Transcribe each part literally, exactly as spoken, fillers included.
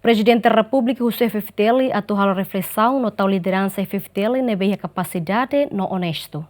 Prezidente Repúblika husu F-FDTL atu halo reflesaun no tau lideransa F-FDTL ne'ebé iha kapasidade no onestu.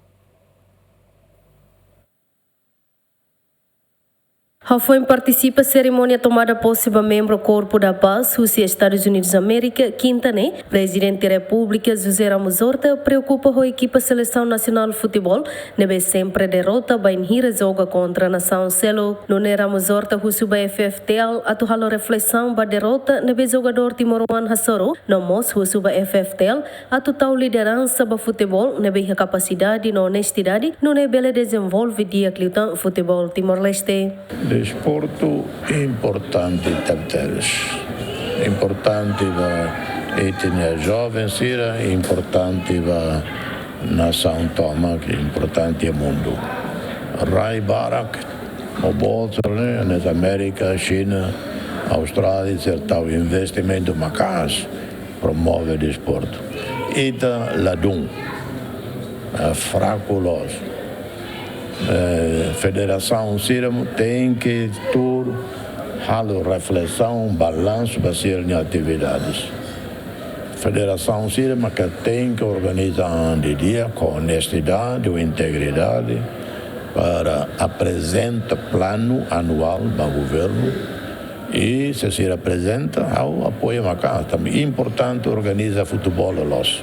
Hafoin partisipa serimónia tomada pose ba membru Corpo da Paz husi Estadus Unidus Amérika, kinta ne'e, Prezidente Repúblika José Ramos Horta preokupa ho ekipa selesaun nasionál futeból ne'ebé sempre derrota bainhira joga kontra nasaun seluk. Nune'e Ramos Horta husu ba F-FDTL atu halo reflesaun ba derrota ne'ebé jogadór timoroan hasoru, no mós husu ba F-FDTL atu tau lideransa ba futeból ne'ebé iha kapasidade no onestidade, nune'e bele dezenvolve di'ak liután futeból Timor-Leste. Desportu importante tebes. Importante ba etnia joven sira, importante ba nasaun tomak, importante mundu. Rai barak, o bolso, ne'e, hanesan Amérika, Xina, Austrália, sira tau investimentu maka'as, promove desportu. Ita ladún, eh, fraku loos. Eh, federasaun sira tenke tuur halo reflesaun, balansu ba sira-nia atividades. Federasaun sira maka tenke organiza an di'ak ho onestidade, ho integridade, para aprezenta planu anuál ba governu. I se sira aprezenta, ha'u apoia maka'as. Tanba importante organiza futeból loos.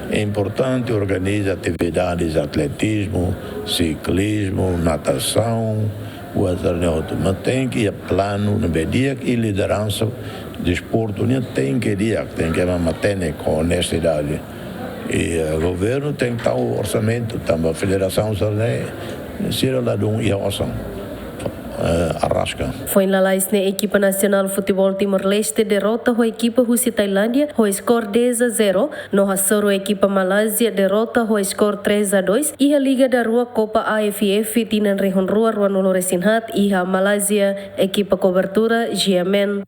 Importante organiza atividades atletizmu, siklizmu, natasaun, buat sira-ne'e hotu. Mas tenke iha planu ne'ebé di'ak i lideransa desportu nian tenke di'ak, tenke ema matenek ho onestidade. I, eh, governu tenke tau orsamentu, tanba federasaun sira-ne'e, sira ladún iha osan, eh, arraska. Foin lalais ne'e ekipa nasionál futeból Timor-Leste derrota ho ekipa husi Tailándia ho skor dez a zero, no hasoru ekipa Malázia derrota ho skor três a dois, iha Liga Daruak Copa A F F tinan rihun rua ruanulu resin haat, iha Malázia, ekipa kobertura G M N.